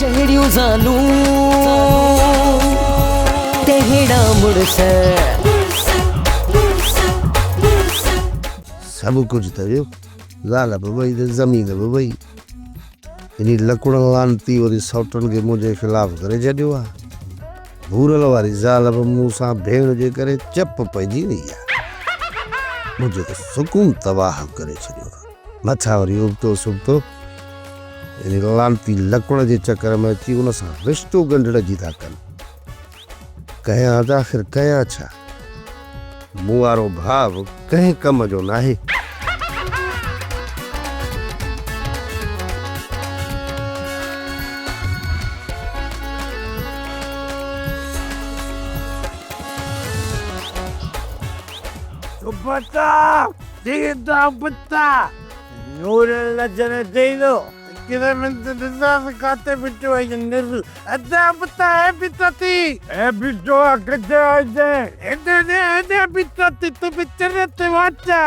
جهڙيون زالون تهڙا مڙس. سڀ ڪجهه ته ويو، زال به وئي ته زمين به وئي. انهي لڪڙ لعنتي وري سئوٽن کي منهنجي خلاف ڪري ڇڏيو آهي. ڀورل واري زال به مون سان ڀيڻ جي ڪري چپ پئجي وئي آهي. منهنجو ته سڪون تباهه ڪري ڇڏيو آهي. مٿان وري ابتو سبتو انهي لعنتي لڪڙ جي چڪر ۾ اچي ان سان رشتو ڳنڍڻ جي ٿا ڪن. ڪيان ته آخر ڪيان ڇا؟ مون وارو ڀاء به ڪنهن ڪم جو ناهي. سبتا ديدا بتا نور لجن ديدو كده من تدزاز كاتب بتو النزل ادا بتا بتاتي بتو كده ادا ادا بتاتي تبترت واتا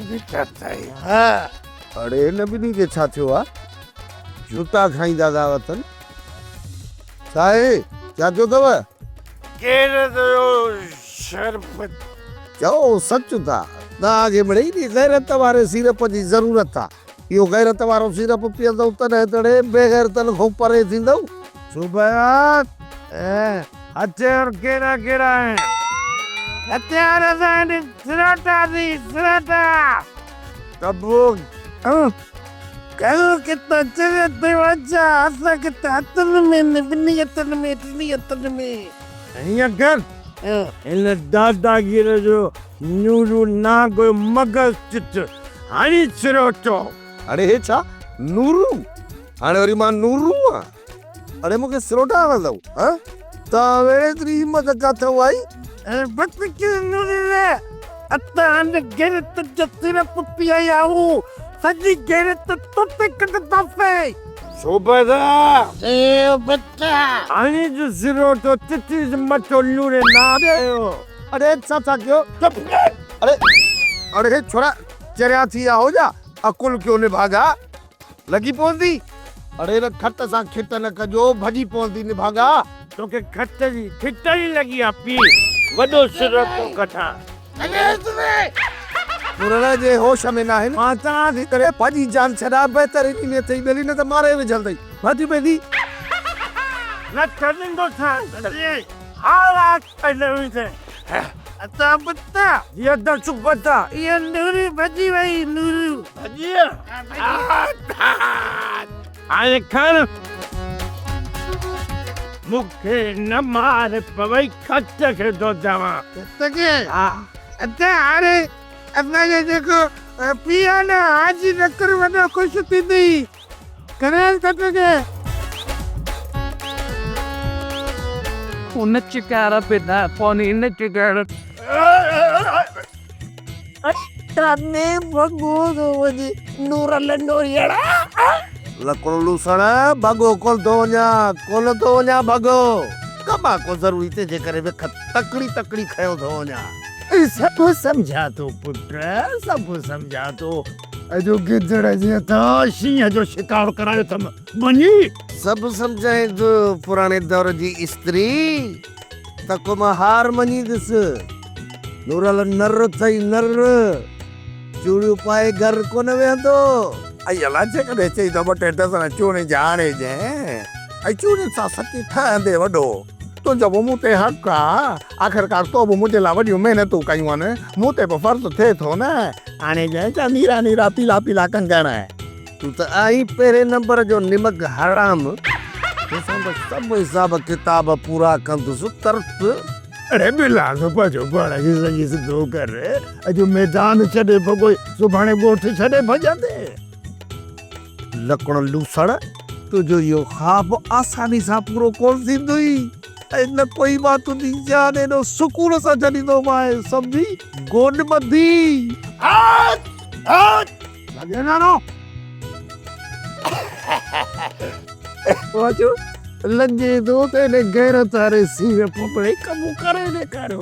بتاتي ها. اڙي هن ٻنهي کي ڇا ٿيو آ؟ جوتا کائيندا ٿا وتن. ڇا آهي؟ ڇا ٿيو اٿو؟ ڪير جو شربت. چئو سچ ٿا. توهان کي مڙئي انهي غيرت واري سيرپ جي ضرورت آ. اهو غيرت وارو سيرپ پيئندؤ تڏهن تڙي بيغيرتن کان پري ٿيندؤ. صوبيدار، هٿيار ڪهڙا ڪهڙا آهن؟ هٿيار اسان وٽ سراٽا اٿئي، سراٽا. تبو، ڪهڙو ڪتا چريو ٿيو آهي ڇا؟ اسان کي ته هٿن ۾ نه، ٻنهي هٿن ۾، ٽنهي هٿن ۾. هيئن ڪر، هن داداگير جو نورو نانگ جو مغز چٽ هڻي سروٽو. اڙي هي ڇا؟ نورو؟ هاڻي وري مان نورو آن؟ اڙي مون کي سروٽا هڻندؤ؟ ها؟ توهان ۾ ايتري همت ڪاٿئون آئي؟ اڙي بس ڪر نورو نه، اسان هن غيرت جو سرپ پيئي آهيون، سڄي غيرت تو تي ڪڍنداسين. صوبيدار! چيو بچا! هاڻي جو سروٽو چٽيس مٿو نوري نانگ جو. اڙي ڇا ٿا ڪيو؟ چپ ڪر! اڙي اڙي ڇورا چريا ٿي ويا هو جا عقل ڪيو نڀاڳا لڳي پوندي. اڙي نه کٽ سان کٽ نه ڪجو ڀڄي پوندي نڀاڳا. توکي کٽ جي کٽ ئي لڳي آ پي وڏو سروٽو ڪڍان. پورڻ جي هوش ۾ ناهن. مان چوان ٿي ڪري ڀڄي جان ڇڏاء بهتر انهي ۾ اٿئي ٻيلي نه ته ماري وجهندئي. ڀڄ ٻيلي. نه ڇڏيندوسانس. حالات پنهنجي ادا بتا. جي ادا چپ بتا. اها نوري ڀڄي وئي نورو. ڀڄي هاڻي کڻ. مون کي نه مار پوي کٽ کي ٿو چوان. کٽ کي؟ ها. ادا هاڻي اسان جو جيڪو پيء آهي نه حاجي نڪر وڏو خوش ٿيندئي. ڪريل کٽ کي. ان چڪار بنا پوني نه چڪار. ٽاني ڀڳو ٿو وڃي نورل نوريئڙا. لڪڙو لوسڻ ڀڳو ڪونه ٿو وڃان، ڪونه ٿو وڃان ڀڳو. ڪم آ ڪو ضروري تنهنجي ڪري وک تڪڙي تڪڙي کنيو ٿو وڃان. سڀ سمجهان ٿو پٽ، سڀ سمجهان ٿو. اڄ گدڙ جي هٿان شينهن جو شڪار ڪرايو اٿم، مڃي؟ سڀ سمجهائين ٿو پراڻي دور جي استري ته ڪو مان هار مڃيندس. نورل نر اٿئي نر، چوڙيون پائي گهر ڪونه ويهندو. ائي الا جيڪڏهن چئي ته ٻه ٽي ڊزن چوڙين جا آڻيجين ۽ چوڙين سان سچي ٺهندي وڏو. تنهنجو به مون تي حق آ. آخرڪار تو به منهنجي لاء وڏيون محنتون ڪيون آهن. مون تي به فرض ٿئي ٿو نه. آڻيجانء ڇا نيرا نيرا پيلا پيلا ڪنگڻ. تون ته آهين پهرين نمبر جو نمڪ حرام. توسان ته سڀ حساب ڪتاب پورا ڪندس ترت. اڙي ٻلا سو پنهنجو پاڻ کي سڄي سڌو ڪر. اڄ ميدان ڇڏي ڀڳو سڀاڻي ڳوٺ ڇڏي ڀڄندين. لڪڻ لوسڙ، تنهنجو اهو خواب آساني سان پورو ڪونه ٿيندوئي ۽ نه ڪوئي مان تنهنجي جان ايڏو سڪون سان ڇڏيندومانء، سمجهي؟ گوڏ ٻڌي. هٽ! هٽ! لڳي نانو. اچو لڄي ٿو ته ان غيرت واري سير پپڙي ڪم ڪري ڏيکاريو.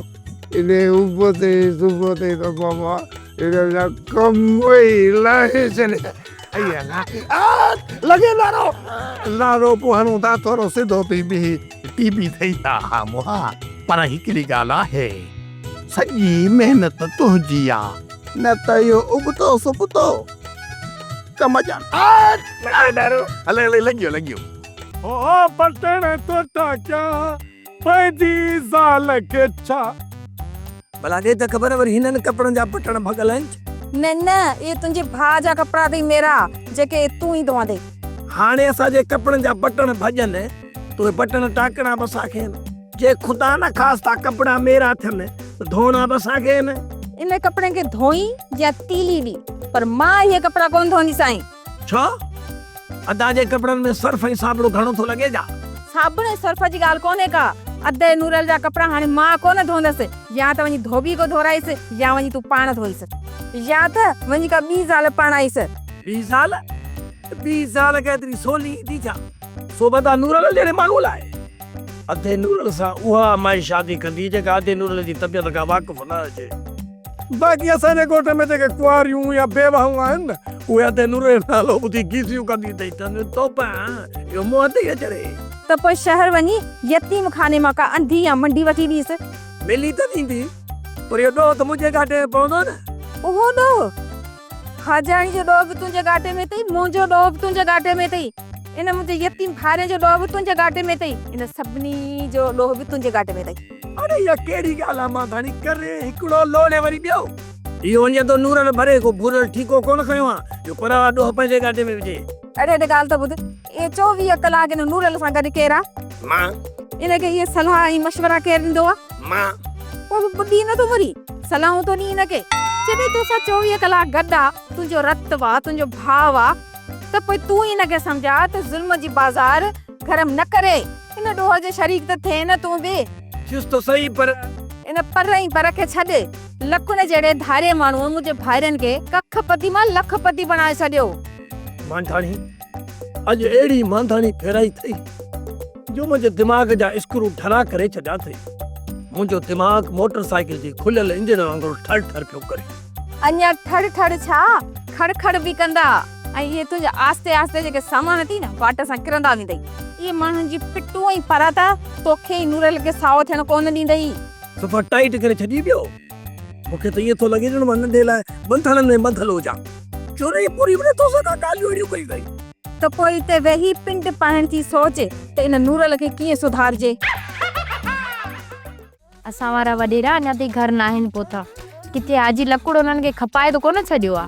ان ابو تي سبو تي ته بابا ان جا ڪم ئي لاهي ڇڏيا. لڳي نعرو نعرو پوء هڻون ٿا ٿورو سڌو ٿي بيهي ٽي بي ٿئي ٿا ها مها پر هڪڙي ڳالهه آهي سڄي محنت تنهنجي آ نه ته اهو ابتو سبتو ڪم جا لڳي نعرو هلي هلي لڳيو لڳيو. او پٽڻ تو ٿا ڪيان پنهنجي زال کي ڇا. ڀلا ڏي ته خبر وري هنن ڪپڙن جا بٽڻ ڀڳل آهن ڇا؟ نه نه اهي تنهنجي ڀاء جا ڪپڙا اٿئي ميرا جيڪي تون ئي ڌوئندين. هاڻي اسان جي ڪپڙن جا بٽڻ ڀڄن ته اهي بٽڻ ٽاڪڻا به اسان کي آهن. جي خدا نه خواسته ڪپڙا ميرا ٿين ته ڌوئڻا به اسان کي آهن. انهن ڪپڙن کي ڌوئين يا تيلي ڏي پر مان اهي ڪپڙا ڪونه ڌوئنديسانء. ڇو؟ ادا جي ڪپڙن ۾ سرف ۽ صابڻ گهڻو ٿو لڳي ڇا؟ صابڻ ۽ سرف جي ڳالهه ڪونهي ڪا. ادي نورل جا ڪپڙا هاڻي مان ڪونه ڌوئندس. يا ته وڃي ڌوٻي ڪو ڌورائيس يا وڃي تون پاڻ ڌوئيس. يا ته وڃي ڪا ٻي زال پرڻائيس. ٻي زال؟ ٻي زال ڪا ايتري سولي ايندي ڇا؟ سو به ادا نورل جهڙي ماڻهوء لاء. ادي نورل سان اها مائي شادي ڪندي جيڪا ادي نورل جي طبيعت کان واقف نه هجي. باقي اسان جي ڳوٺ ۾ جيڪي ڪنواريون يا بيواهون آهن نه، اهي ادي نوري جو نالو ٻڌي گيسيون ڪنديون اٿئي، چونديون توبه اهو منهن تي ئي چڙهي. ته پوء شهر وڃي يتيم خاني مان ڪا انڌي يا منڊي وٺي ڏيس. ملي ته ويندي، پر اهو ڏوهه ته منهنجي ڳاٽي ۾ پوندو نه. اهو ڏوهه؟ حاجاڻي جو ڏوهه به تنهنجي ڳاٽي ۾ اٿئي، منهنجو ڏوهه به تنهنجي ڳاٽي ۾ اٿئي، ان منهنجي يتيم ڀائرن جو ڏوهه به تنهنجي ڳاٽي ۾ اٿئي، ان سڀني جو ڏوهه به تنهنجي ڳاٽي ۾ اٿئي. اڙي اها ڪهڙي ڳالهه آ مانڌاڻي، ڪري هڪڙو لوڙي وري ٻيو. اهو وڃي ٿو نورل ڀري، ڪو ڀورل ٺيڪو ڪونه کنيو آ جو پراوا ڏوهه پنهنجي ڳاٽي ۾ وجهي. اڙي هيڏي ڳالهه ته ٻڌ، اهي 24 ڪلاڪ ان نورل سان گڏ ڪير آ؟ مان. ان کي اهي صلاح ۽ مشورا ڪير ڏيندو آ؟ مان. پوء به ٻڏي نه ٿو مري، صلاحون ٿو ڏين هن کي. جڏهن توسان 24 ڪلاڪ گڏ آ، تنهنجو رت آ، تنهنجو ڀاء آ، ته پوء تون ئي هن کي سمجهاء ته ظلم جي بازار گرم نه ڪري. ان ڏوهه جو شريڪ ته ٿئين نه تون به. ٿيس ته سهي پر. ان پر ۽ پر کي ڇڏ. لکن جهڙي ڌارئي ماڻهوء منهنجي ڀائرن کي ڪک پتي مان لک پتي بڻائي ڇڏيو. مانڌاڻي، اڄ اهڙي مانڌاڻي ڦيرائي اٿئي جو منهنجي دماغ جا اسڪرو ڍرا ڪري ڇڏيا اٿئي. منهنجو دماغ موٽر سائيڪل جي کليل انجڻ وانگر ٺڙ ٺڙ پيو ڪري. اڃا ٺڙ ٺڙ ڇا، کڙ کڙ به ڪندا ۽ اهي تنهنجا آهستي آهستي جيڪي سامان اٿئي نه، واٽ سان ڪرندا ويندئي. اهي ماڻهن جي پٽون ۽ پراتا توکي ۽ نورل کي سائو ٿيڻ ڪونه ڏيندئي. صفا ٽائيٽ ڪري ڇڏي پيو. مون کي ته ائين ٿو لڳي ڄڻ مان ننڍي لاء ٻنڌڻن ۾ ٻڌل هجان. چوري پوري به نٿو سگهان، ڳالهيون اهڙيون ڪيون اٿئي. ته پوء اتي ويهي پنڊ پاهڻ ٿي سوچ ته ان نورل کي ڪيئن سڌارجي. اسان وارا وڏيرا اڃا تائين گهر ناهن پهتا. ڪٿي حاجي لڪڙ انهن کي کپائي ته ڪونه ڇڏيو آ.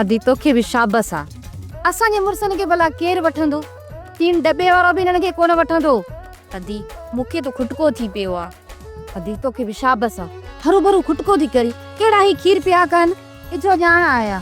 ادي توکي به شابس آ. اسان جي مڙسن کي ڀلا ڪير وٺندو؟ تين ڊٻي وارو به انهن کي ڪونه وٺندو. ادي مون کي ته کٽڪو ٿي پيو آ. ادي توکي به شابس آ. هروڀرو کٽڪو ٿي ڪرين. ڪهڙا هي کير پيا ڪن. اجهو ڄاڻ آيا.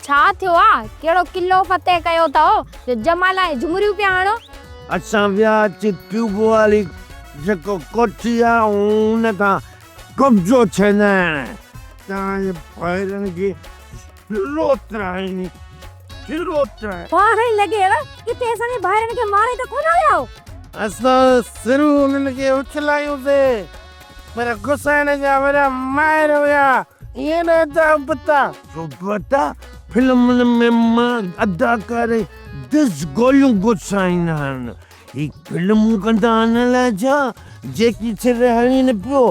ڇا ٿيو آ؟ ڪهڙو قلعو فتح ڪيو اٿئو جو جمال ۽ جهمريون پيا هڻو؟ اسان ويا اچي ٽيوب واري جيڪو ڪوٺي آ ان تان قبضو ڇڏائڻ. توهان جي ڀائرن کي سروترائين سروترائين. پاڻ ئي لڳي اڙ ڪٿي اسان جي ڀائرن کي ماري ته ڪونه ويا هو؟ اسان سرون انهن کي اڇلايون سي پر گسائڻ جا وڏا ماهر هيا. ائين نه ادا ابتا. ابتا فلمن ۾ مان اداڪار دز گوليون گسائيندا آهن. هي فلمون ڪندا آهن الائي ڇا؟ جيڪي سر هڻين پيو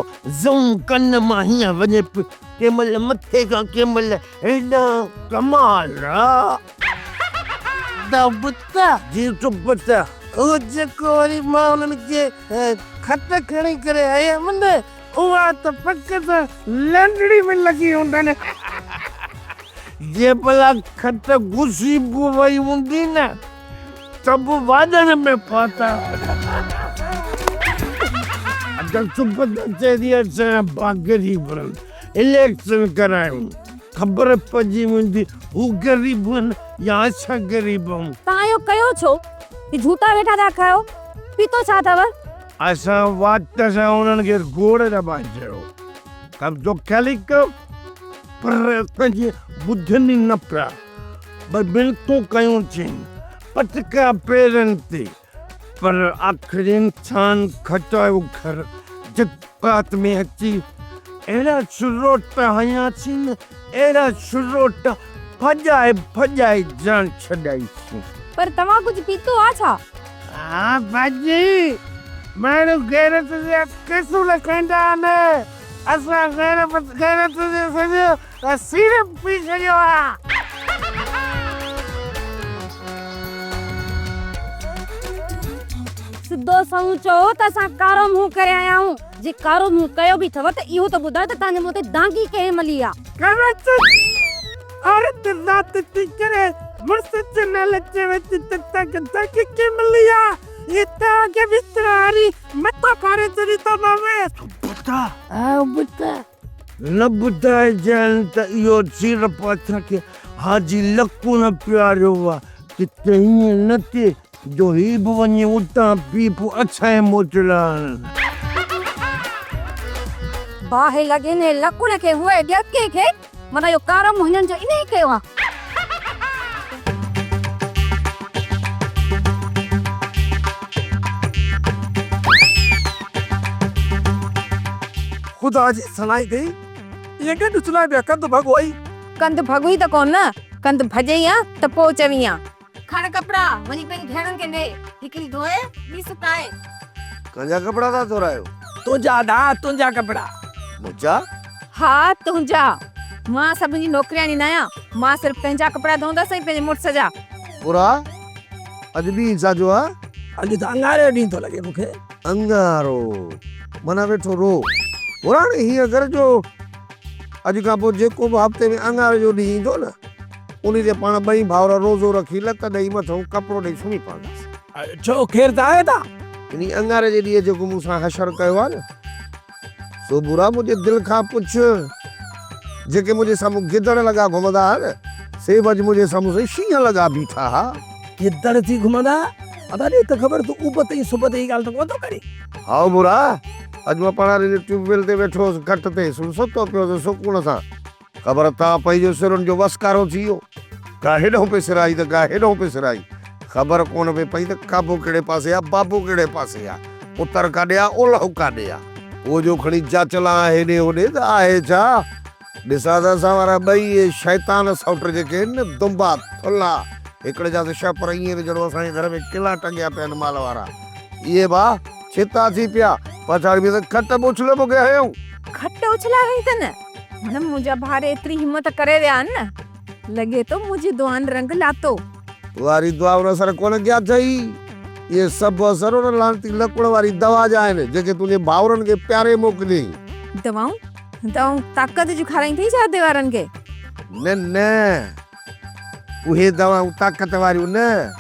زئون ڪن مان هيئن وڃي پيو ڪنهن مهل مٿي کان ڪنهن مهل هيڏانهن ڪمال آ. ادا ابتا. جي ابتا. اهو جيڪو وري مان انهن کي خط کڻي ڪري آيم نه اها ته پڪ سان لنڊڙي ۾ لڳي هوندن. جي ڀلا کٽ گسي به وئي هوندي نه ته به واڏڻ ۾ پهتا. اگر چپ ته چئي اسان باغريب اليڪشن ڪرايون خبر پئجي ويندي هو غريب آهن يا اسان غريب آهيون. توهان اهو ڪيو ڇو؟ هي جهوٽا ويٺا ٿا کايو، پيتو ڇا اٿو؟ اسان وات سان انهن کي گوڙ دٻائي ڇڏيو. قبضو خالي ڪيو پر اسان جي ٻڌن ئي نه پيا. ٻه منٿون ڪيون ٿين، پٽڪا پيرن تي، پر آخر انسان کٽايو گهر جذبات ۾ اچي اهڙا سروٽ هنياسين، اهڙا سروٽ ڀڄائي ڀڄائي جان ڇڏائيسين. پر توهان ڪجهه پيتو آ ڇا؟ ها باجي، ماڻهو غيرت جا قسم کائيندا آهن، اسان غيرت غيرت جو سڄو سيرپ پي ڇڏيو آ. سڌو سنئون چئو ته اسان ڪارو منهن ڪري آيا آهيون. جي ڪارو منهن ڪيو به اٿو ته اهو ته ٻڌايو ته توهان جي منهن تي دانگي ڪنهن ملي آ؟ غيرت عورت ذات ٿي ڪري مڙس جي نالي چوي ٿي ته توکي دانگي ڪنهن ملي آ؟ هي توهان کي بستر هاري مٿو ڦاڙي ڇڏي ٿو ماوي. ٻڌاء ٻڌاء نه ٻڌائجان ته اهو سيرپ اسان کي حاجي لڪو نه پياريو آ، ڪٿي ائين نه ٿئي جو هي به وڃي اتان پي پوء اسان کي موٽرائڻ. باهه لڳي انهي لڪوڙ کي هئي ڏيڪي کي، معنيٰ اهو ڪارو منهن هنن جو انهي ڪيو آ. خدا جي سڻائي ٿئي، ائين ڪنهن ڏسڻا پيا ڪنڌ ڀڳوئي. ڪنڌ ڀڳوئي ته ڪونه نه، ڪنڌ ڀڄئي ها ته پوء چوين ها. کڻ ڪپڙا، وڃي پنهنجي ڀيڻن کي ڏي، هڪڙي ڌوئي، ٻي سڪائي. ڪنهن جا ڪپڙا ٿا ڌورايو؟ تنهنجا ادا، تنهنجا ڪپڙا. منهنجا؟ ها تنهنجا. مان سڀني جي نوڪرياڻي ناهيان، مان صرف پنهنجا ڪپڙا ڌوئندس ۽ پنهنجي مڙس جا. پورا، اڄ ڏينهن ڇا جو آ؟ اڄ ته اڱاري جو ڏينهن ٿو لڳي مون کي. اڱارو، معنيٰ ويٺو رو. پراڻي هيئن ڪر جو اڄ کان پوء جيڪو به هفتي ۾ اڱاري جو ڏينهن ايندو نه، انهي تي پاڻ ٻئي ڀائر روزو رکي لت ڏئي مٿئون ڪپڙو ڏئي سمهي پونداسين. ڇو خير ته آهي ته؟ انهي اڱاري جي ڏينهن جيڪو مون سان حشر ڪيو آ نه، سو ڀورا منهنجي دل کان پڇ، جيڪي منهنجي سامهون گدڙ لڳا گهمندا ها نه، سي به اڄ منهنجي سامهون سائين شينهن لڳا بيٺا ها. گدڙ ٿي گهمندا؟ ادا ڏي ته خبر تون ابت ۽ سبت جي ڳالهه ته ڪونه ٿو ڪرين؟ هائو ڀورا، اڄ مان پاڻ ٽيوب ويل تي ويٺو هوس، کٽ تي ستو پيو هوس سڪون سان. خبر تان پئي جو سرن جو وسڪارو ٿي ويو. ڪا هيڏانهن پئي سرائي ته ڪا هيڏانهن پئي سرائي. خبر ڪونه پئي پئي ته ڪعبو ڪهڙي پاسي آ، بابو ڪهڙي پاسي آ، اتر ڪاڏي آ، اولهه ڪاڏي آ. اهو جو کڻي جاچلان هيڏي هوڏي ته آهي ڇا؟ ڏسان ته اسان وارا ٻئي اهي شيطان سئوٽ جيڪي آهن نه، دنبا، ٿلها، هڪڙي جا ته شهپر ائين آهن جهڙو اسان جي گهر ۾ ڪلا ٽنگيا پيا آهن مال وارا. اهي ڀاء ڇتا ٿي پيا. پڇاڙي ۾ ته کٽ به اڇلي مون کي هنيائون. کٽ اڇلائي هنئي اٿن؟ من منهنجا ڀائر ايتري همت ڪري ويا آهن نه، لڳي ٿو منهنجي دعائن رنگ لاتو. واري دعائن اثر ڪونه ڪيا اٿئي. اهي سڀ اثر ان لعنتي لڪڙ واري دوا جا آهن، جيڪي تنهنجي ڀائرن کي پياري موڪليئي. دوائون؟ دوائون طاقت جون کارائين اٿئي ڇا ادي وارن کي؟ نه نه، اهي دوائون طاقت واريون نه،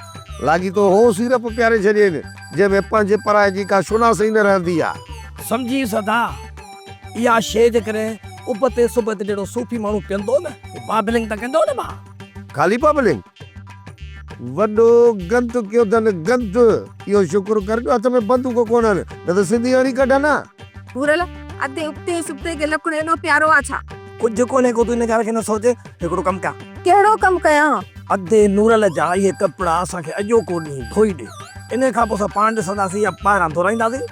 لاڳيتو هو سيرپ پياري ڇڏين، جنهن ۾ پنهنجي پرائي جي ڪا شناس ئي نه رهندي آ. سمجهي ويس ادا، اها شيء جيڪڏهن ابتي سبتي جهڙو صوفي ماڻهو پيئندو نه، هو بابلنگ ته ڪندو نه ڀاء. خالي بابلنگ؟ وڏو گند ڪيو اٿن گند. اهو شڪر ڪر جو هٿ ۾ بندوق ڪونهن، نه ته سنڌي هڻي ڪڍن ها. ڀورل، ادي ابتي سبتي کي لڪڻ ايڏو پيارو آ ڇا؟ ڪجهه ڪونهي ڪو تون ان ڳالهه کي نه سوچ، هڪڙو ڪم ڪيان. ڪهڙو ڪم ڪيان؟ ادي نورل جا اهي ڪپڙا اسان کي اڄوڪو ڏينهن ڌوئي ڏي. انهيء کان پوء اسان پاڻ ڏسنداسين يا ٻاهران ڌورائينداسين.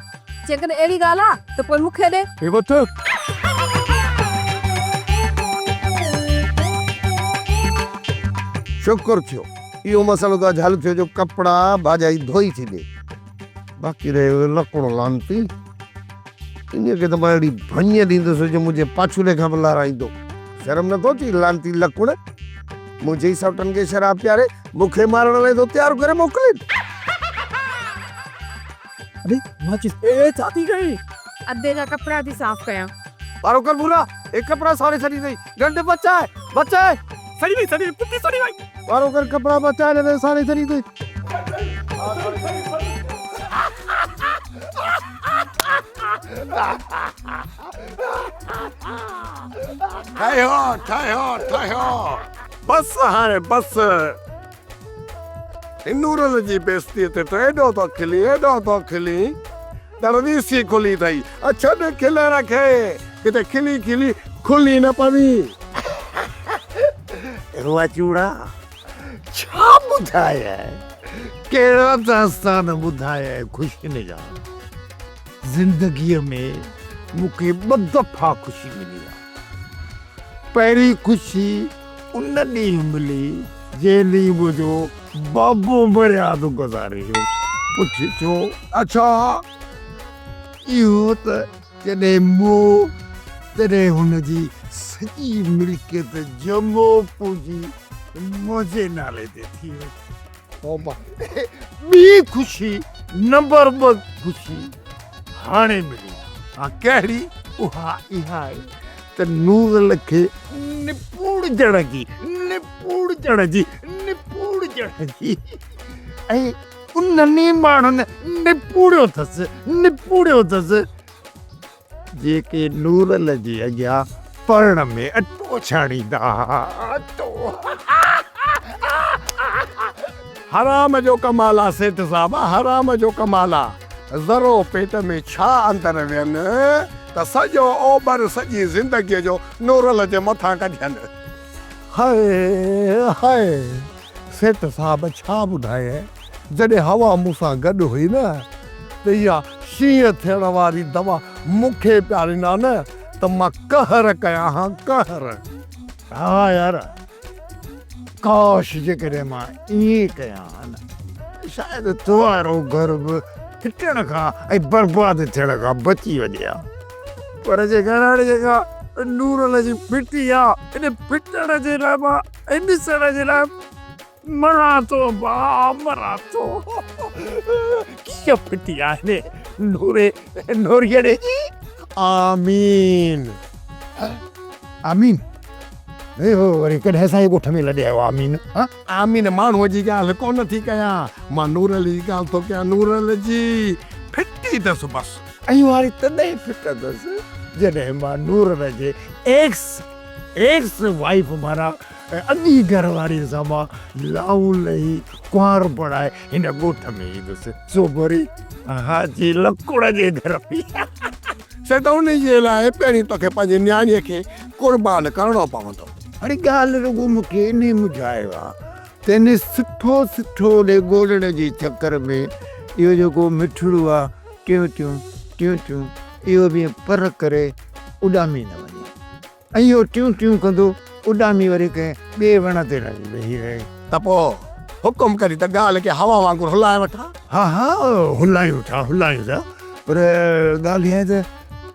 جيڪڏهن اهڙي ڳالهه آ ته پوء مون کي ڏي. هي وٺ. شڪر ٿيو اهو مسئلو ته اڄ حل ٿيو جو ڪپڙا ڀاڄائي ڌوئي ٿي ڏي. باقي رهيو لڪڻو لعنتي، انهيء کي ته مان اهڙي ڀڃ ڏيندس جو منهنجي پاڇولي کان به لهرائيندو. شرم نٿو اچي لعنتي لڪڻ، منهنجي ئي سئوٽن کي شراب پياري مون کي مارڻ لاء ٿو تيار ڪري موڪلين. ادي ماچيس اي ڇا ٿي ڪئي؟ ادي جا ڪپڙا ٿي صاف ڪيان. وارو ڪر ڀورا، اي ڪپڙا ساڙي ڇڏي اٿئي. گهنڊ بچاء، بچاء. سڙي وئي، سڙي وئي، پٽي سڙي وئي. وارو ڪر ڪپڙا بچاء نه ته ساڙي ڇڏي اٿئي. ٺهيو، ٺهيو، ٺهيو، بس هاڻي بس. نورل جي بيستيء تي ته ايڏو ٿو کلين، ايڏو ٿو کلين. درويسي کلي اٿئي. ڇڏ کلڻ کي، ڪٿي کلي کلي کلي نه پوين. اغوا چوڙا، ڇا ٻڌايانء، ڪهڙا داستان ٻڌايانء خوشين جا. زندگيء ۾ مون کي ٻه دفعا خوشي ملي آ. پهرين خوشي ان ڏينهن ملي، جنهن ڏينهن منهنجو بابو مرياد گذاري ويو. پڇ ڇو؟ اڇا، اهو ته جڏهن مئو، تڏهن هن جي سڄي ملڪيت جمعو پونجي منهنجي نالي تي ٿي وئي. توبه! ٻي خوشي، نمبر ٻه خوشي هاڻي ملي. ها ڪهڙي؟ اها اها آهي ته نورل کي نپوڙجڻ جي، نپوڙجڻ جي، نپوڙجڻ جي ۽ انهن ئي ماڻهن نپوڙيو اٿس، نپوڙيو اٿس، جيڪي نورل جي اڳيان پڙهڻ ۾ اٽو ڇاڻيندا ها، اٽو. حرام جو ڪمال آ سيٺ صاحب، حرام جو ڪمال آ. ذرو پيٽ ۾ ڇا اندر وين ته سڄو اوٻر سڄي زندگيء جو نورل جي مٿان ڪڍين. هاء هاء سيٺ صاحب ڇا ٻڌايئه، جڏهن هوا مون سان گڏ هئي نه ته اها شينهن ٿيڻ واري دوا مون کي پيارين ها نه ته مان قهر ڪيان ها قهر. ها يار ڪاش جيڪڏهن مان ائين ڪيان ها نه ته شايد تو وارو گهر به ڦٽڻ کان ۽ برباد ٿيڻ کان بچي وڃي ها. پر جيڪا هاڻي جيڪا نورل جي ڦٽي آ ان ڦٽڻ جي لاء مان ۽ ڏسڻ جي لاء مران ٿو ڀاء مران ٿو. ڪيئن ڦٽي آ هن نوري نوريئڙي جي. آمين. آمين؟ هي هو وري ڪڏهن اسان جي ڳوٺ ۾ لڏي آيو آمين؟ ها؟ آمين ماڻهوء جي ڳالهه ڪونه ٿي ڪيان، مان نورل جي ڳالهه ٿو ڪيان، نورل جي ڦٽي اٿس بس. ۽ واري تڏهن ڦٽندس جڏهن مان نورل جي ايڪس ايڪس وائيف معنيٰ اڳي گهر واريء سان مان لائون لهي ڪنوار بڻائي هن ڳوٺ ۾ ايندس، سو وري حاجي لڪڙ جي گهر ۾. سيٺ انهي جي لاء پهرين توکي پنهنجي نياڻيء کي قربان ڪرڻو پوندو. اڙي ڳالهه رڳو مون کي انهي مجهايو آ ته انهي سٺو سٺو ڏي ڳولڻ جي چڪر ۾ اهو جيڪو مٺڙو آ ٽيون ٽيون ٽيون ٽيون اهو به ائين پر ڪري اڏامي نه وڃي ۽ اهو ٽيون ٽيون ڪندو اڏامي وري ڪنهن ٻئي وڻ تي وڃي ويهي رهي. ته پوء حڪم ڪرين ته ڳالهه کي هوا وانگر هلائي وٺان. ها ها هلايون ٿا هلايون ٿا پر ڳالهه اها آهي ته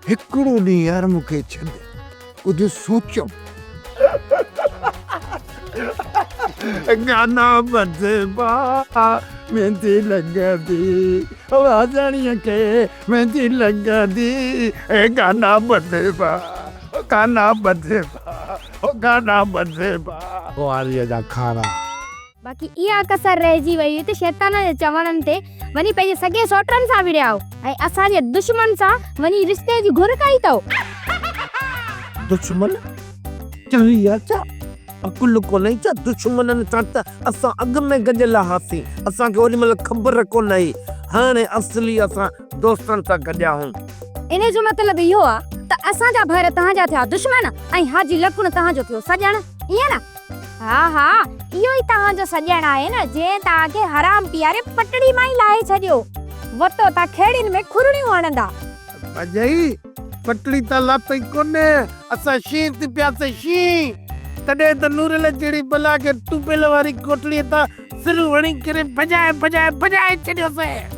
هڪڙو ڏينهن يار مون کي ڇڏ ڪجهه سوچيم. گانا ٻڌ با ميندي لڳندي واڄڻيء کي ميندي لڳندي گانا ٻڌ با گانا ٻڌ با گانا ٻڌ با. ڪنواريء جا کارا. باقي اها ڪسر رهجي وئي هئي ته شيطان جي چوڻن تي وڃي پنهنجي سڳي سوٽن سان وڙهيا آهيو ۽ اسان جي دشمن سان وڃي رشتي جي گهر ڪئي اٿئو. دشمن؟ چري آ ڇا؟ عقل ڪونهي ڇا؟ دشمنن سان ته اسان اڳ ۾ گڏيل هئاسين، اسان کي اوڏي مهل خبر ڪونه هئي، هاڻي اصلي اسان دوستن سان گڏيا آهيون. انهي جو مطلب اهو آ ته اسان جا ڀائر توهان جا ٿيا دشمن ۽ حاجي لڪڻ توهان جو ٿيو سڄڻ، ائين نه؟ ها ها اهو ئي توهان جو سڄڻ آهي نه جنهن توهان کي حرام پياري پٽڙي مان ئي لاهي ڇڏيو. وتو تان کيڙين ۾ کرڙيون هڻندا. ڀڄئي، پٽڙي تان لاٿئي ڪونه، اسان شينهن ٿي پياسين شينهن. تڏهن ته نورل جهڙي بلا کي ٽوپيل واري ڪوٺڙيء تان سر هڻي ڪري ڀڄائي ڀڄائي ڀڄائي ڇڏيوسين.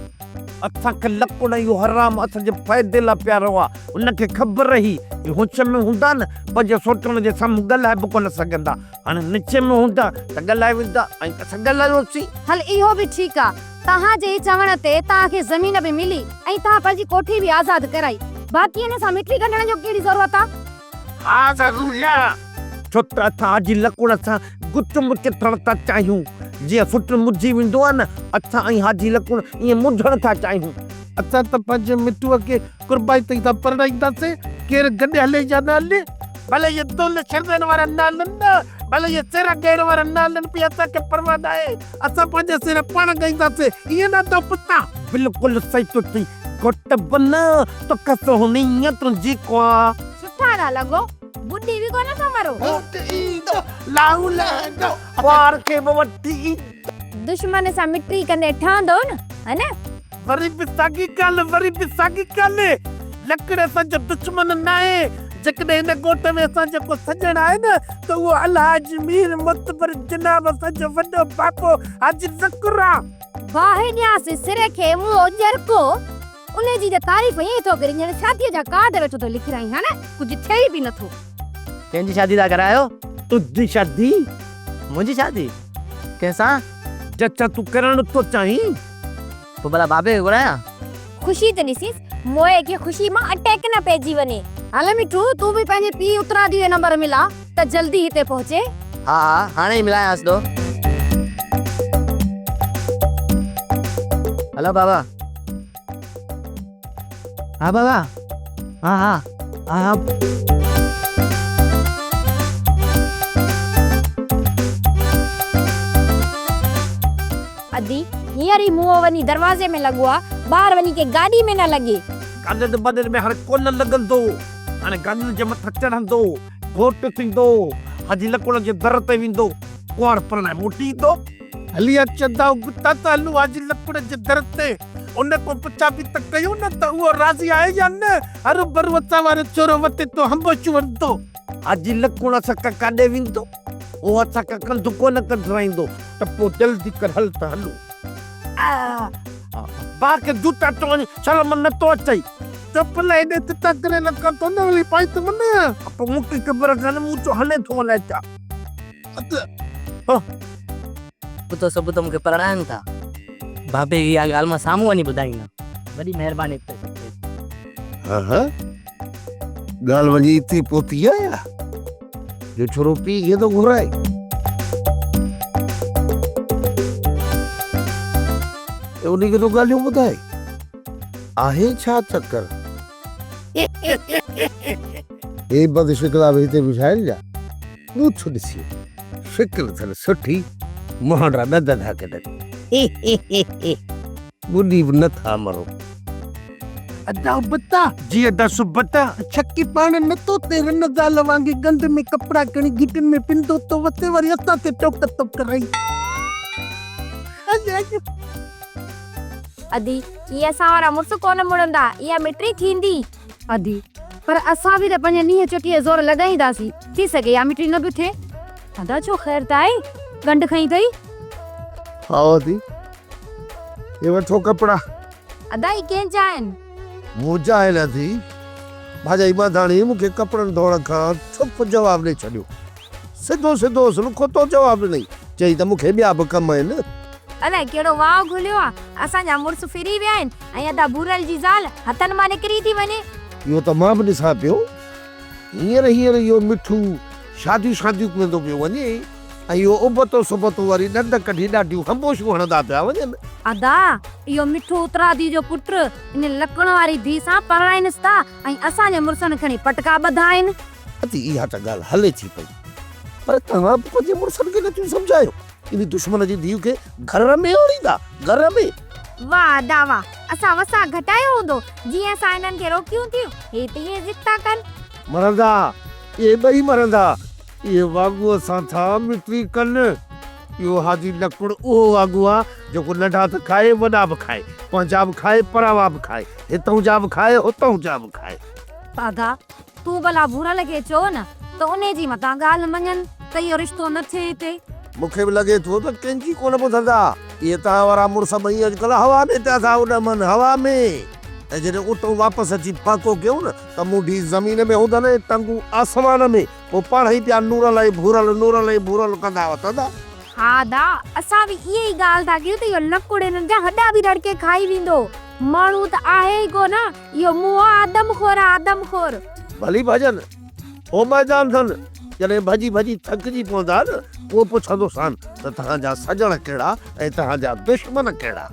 اسان کي لڪڻ اهو حرام اسان جي فائدي لاء پيارو آ. هن کي خبر هئي هي هوش ۾ هوندا نه پنهنجي سوٽن جي سامهون ڳالهائي به ڪونه سگهندا. هاڻي نشي ۾ هوندا ته ڳالهائي ويندا ۽ اسان ڳالهايوسين. هل اهو به ٺيڪ آ. توهان جي چوڻ تي توهان کي زمين به ملي ۽ توهان پنهنجي ڪوٺي به آزاد ڪرائي. باقي ان سان مٺي ڳنڍڻ جو ڪهڙي ضرورت آ؟ ها ضرور آ. ڇو ته اسان حاجي لڪڻ سان گچ مچ ٿيڻ ٿا چاهيون. جيئن سٽ مجهي ويندو آ نه، اسان ۽ حاجي لڪڻ ائين مجهڻ ٿا چاهيون. اسان ته پنهنجي مٽوء کي قربائتي سان پرڻائينداسين، ڪير گڏ هلي يا نه هلي. ڀلي اهي دول شرنائين وارا نه هلن نه، ڀلي اهي سيرا ڳائڻ وارا نه هلن پيا، اسان کي پرواهه ناهي، اسان پنهنجا سيرا پاڻ ڳائينداسين، ائين نه ته پتا. بلڪل صحيح ٿو چئين، گهوٽ به نه، توکي سهڻي تنهنجي ڪنوار. سٺا ٿا لڳو، ٻڏي به ڪونه ٿا مرو. گهوٽ ايندو، لاهو لهندو، ڪنوار کي به وٺي ايندو. دشمن سان مٽي ڪندي ٺهندو نه، ها نه؟ وري به ساڳي ڳالهه، وري به ساڳي ڳالهه. لڪڙ اسان جو دشمن ناهي. جيڪڏهن هن ڳوٺ ۾ اسان جو ڪو سڄڻ آهي نه ته اهو الحاج مير معتبر جناب اسان جو وڏو بابو حاجي ذڪر آ. باهه ڏيانس سر کي منهن ڄرڪو. ان جي ته تعريف ائين ٿو ڪرين ڄڻ شاديء جا ڪارڊ ويٺو ٿو لکرائين ها نه؟ ڪجهه ٿئي ئي به نٿو. ڪنهن جي شادي ٿا ڪرايو؟ تنهنجي شادي؟ منهنجي شادي؟ ڪنهن سان؟ چچا تون ڪرڻ ٿو چاهين؟ پوء ڀلا بابي کي گهرايان؟ خوشي ته ڏسيس، موئي کي خوشي مان اٽيڪ نه پئجي وڃي. هل مٺو، تون به پنهنجي پيء اترادي جو نمبر ملاء ته جلدي هتي پهچي. ها ها، هاڻي ئي ملايانس ٿو. هلو بابا. ها بابا، ها ها، ها ها. ادي، هينئر ئي منهن وڃي دروازي ۾ لڳو آ، ٻاهر وڃي ڪنهن گاڏي ۾ نه لڳي. گاڏين ٻاڏين ۾ هاڻي ڪونه لڳندو. هاڻي گاڏين جي مٿان چڙهندو، گهوٽ ٿيندو، حاجي لڪوڙ جي در تي ويندو، ڪنوار پرڻائي موٽي ايندو. هلي اچ ادا ابتا ته هلون حاجي لڪوڙ جي در تي. ان کان پڇا به ته ڪيون نه ته اهو راضي آهي يا نه. هروڀرو اسان وارو ڇورو وتي ٿو هنبوشيون هڻندو. حاجي لڪوڙ اسان کان ڪاڏي ويندو؟ هو اسان کان ڪنڌ ڪونه ڪڍرائيندو. ته پوء جلدي ڪر هل ته هلون. باهه کي جوتا چوڻ شرم نه ٿو اچئي. چپل هيڏي تتا ڪري لڪان ٿو نه وري پائي ته وڃ. پوء مون کي خبر ڪانه مون چيو هلي ٿو الائي ڇا. ٻڌو سڀ ته مون کي پرڻائن ٿا. بابي کي اها ڳالهه مان سامهون وڃي ٻڌائيندم. وڏي مهرباني اٿئي. ها ها ڳالهه وڃي اتي پهتي آهي يا جو ڇورو پيء کي ٿو گهرائي. ۽ انهي کي ٿو ڳالهيون ٻڌائي. آهي ڇا چڪر؟ هي بد شڪلا به هتي وڇايل جا ٻوٿ ڏسي شڪل اٿن سٺي مهانڊا ڏند ٿا ڪڍن. ٻڏي به نه ٿا مرو. ادا ابتا، جي ادا سبتا، ڇڪي پاڻ نه تو تي رن زال وانگي ڳنڍ ۾ ڪپڙا کڻي گهٽين ۾ پنندو ٿو وتي وري اسان تي ٽوڪ ٿو ڪرائين. ادي، اهي اسان وارا مڙس ڪونه مڙندا، اها مٽري ٿيندي. ادي، پر اسان به ته پنهنجي نينهن چوٽيء جو زور لڳائينداسين، ٿي سگهي اها مٽري نه به ٿئي. ادا ڇو خير ته آهي، ڳنڍ کنئي اٿئي؟ هائو ادي، هي وٺو ڪپڙا. ادا هي ڪنهن جا آهن؟ منهنجا آهن ادي. ڀاڄائي مانڌاڻي مون کي ڪپڙن ڌوئڻ کان ڇپ جواب ڏئي ڇڏيو. سڌو سڌو سلکوتو جواب ڏنئي. چئي ته مون کي ٻيا به ڪم آهن. الائي ڪهڙو واء گهليو آ. اسان جا مڙس ڦري ويا آهن ۽ ادا ڀورل جي زال هٿن مان نڪري ٿي وڃي. اهو ته مان به ڏسان پيو. هينئر هينئر اهو مٺو شاديون شاديون ڪندو پيو وڃي. ۽ اهو ابتو سبتو وري ڏند ڪڍي ڏاڍيون هنبوشيون هڻندا پيا وڃن. ادا، اهو مٺو اترادي جو پٽ ان لڪڻ واري ڌيء سان پرڻائينس ٿا ۽ اسان جي مڙسن کڻي پٽڪا ٻڌا آهن. ادي، اها ته ڳالهه هلي ٿي پئي، پر توهان به پنهنجي مڙسن کي نٿيون سمجهايو. ان دشمن جي ڌيء کي گهر ۾ آڻيندا، گهر ۾. واهه ادا واهه، اسان وسان گهٽايو هوندو، جيئن اسان هنن کي روڪيون ٿيون، هي تيئن ضد ٿا ڪن. مرندا، اهي ٻئي مرندا. اهي واڳونء سان ٿا مٽي ڪن. اهو حاجي لڪڙ اهو واڳون آ، جيڪو ننڍا ته کائي، وڏا به کائي، پنهنجا به کائي، پراوا به کائي، هتئون جا به کائي، هتئون جا به کائي. دادا، تون ڀلا ڀورل کي چئو نه ته انهي جي متان ڳالهه مڃن ته اهو رشتو نه ٿئي هتي. مون کي به لڳي ٿو ته ڪنهن جي ڪونه ٻڌندا. اهي توهان وارا مڙس ٻئي اڄڪلهه هوا ۾ پيا ٿا اڏامن، هوا ۾. ۽ جڏهن اتئون واپس اچي پاڪو ڪيون نه ته منڍي زمين ۾ هوندن ۽ ٽنگون آسمان ۾. پوء پاڻ ئي پيا نورل ۽ ڀورل، نورل ۽ ڀورل ڪندا وتندا. ها ادا، اسان به اها ئي ڳالهه ٿا ڪيون ته اهو لڪڙ هنن جا هڏا به رڙڪي کائي ويندو. ماڻهو ته آهي ئي ڪو نه، اهو منهن آدم خور آ آدم خور. ڀلي ڀڄن، هو ميدان ٿن، جڏهن ڀڄي ڀڄي ٿڪجي پوندا نه، پوء پڇندوسان ته توهان جا سڄڻ ڪهڙا ۽ توهان جا دشمن ڪهڙا.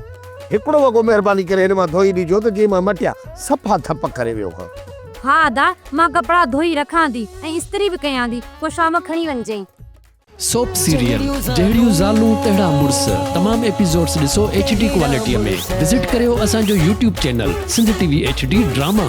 هڪڙو وڳو مهرباني ڪري هن مان ڌوئي ڏجو ته جيئن مان مٽيا صفا ڌپ ڪري ويو هان. ها ادا، مان ڪپڙا ڌوئي رکان ٿي ۽ استري به ڪيان ٿي، پوء شام کڻي وڃجئين. سوپ سيريل جهڙيون زالون تهڙا مڙس تمام ايپيسوڊس ڏسو ايڇ ڊي ڪوالٽي ۾ وزٽ ڪريو اسان جو YouTube channel Sindh T V H D drama.